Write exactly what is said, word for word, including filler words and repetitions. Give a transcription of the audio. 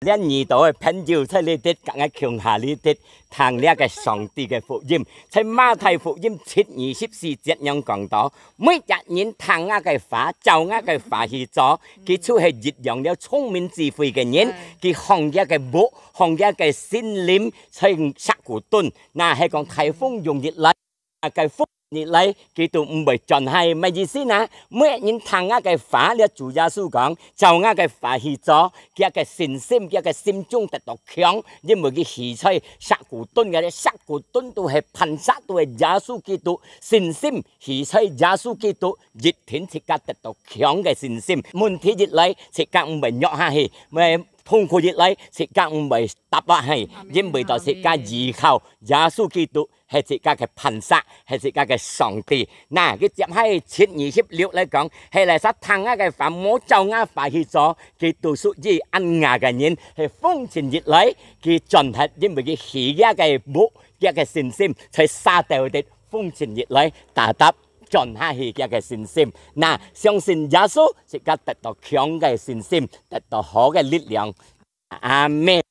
連耳朵个朋友在這兜，佮𠊎共下這兜，聽這个上帝个福音。在馬太福音七二十四節樣講到：「每一人聽𠊎个話，照𠊎个話去做，佢就係一樣了聰明智慧个人。佢放佢个目，放佢个心靈在石牯墩，那係講大風湧入來，啊，該風湧入來，佢都毋會轉下去。」麼个意思呢？每一人聽𠊎个話，這主耶穌講，照𠊎个話去做，佢个信心，佢个心中得到強，因為佢起在石牯墩个，石牯墩都係磐石，都係耶穌基督，信心起在耶穌基督，一定自家得到強个信心。問題一來，自家毋會弱下去；痛苦一來，自家毋會塌落去，因為到自家依靠耶穌基督，係自家个磐石，係自家个上帝。那，佢接下去七二十六來講，係哪儕聽𠊎个話，無照𠊎話去做，佢都屬於恁樣个人，係風陣一來，佢轉忒，因為佢起佢个目，佢个信心，在沙兜个風陣一來，踏踏轉下去佢个信心。那，相信耶穌，自家得到強个信心，得到好个力量。阿們。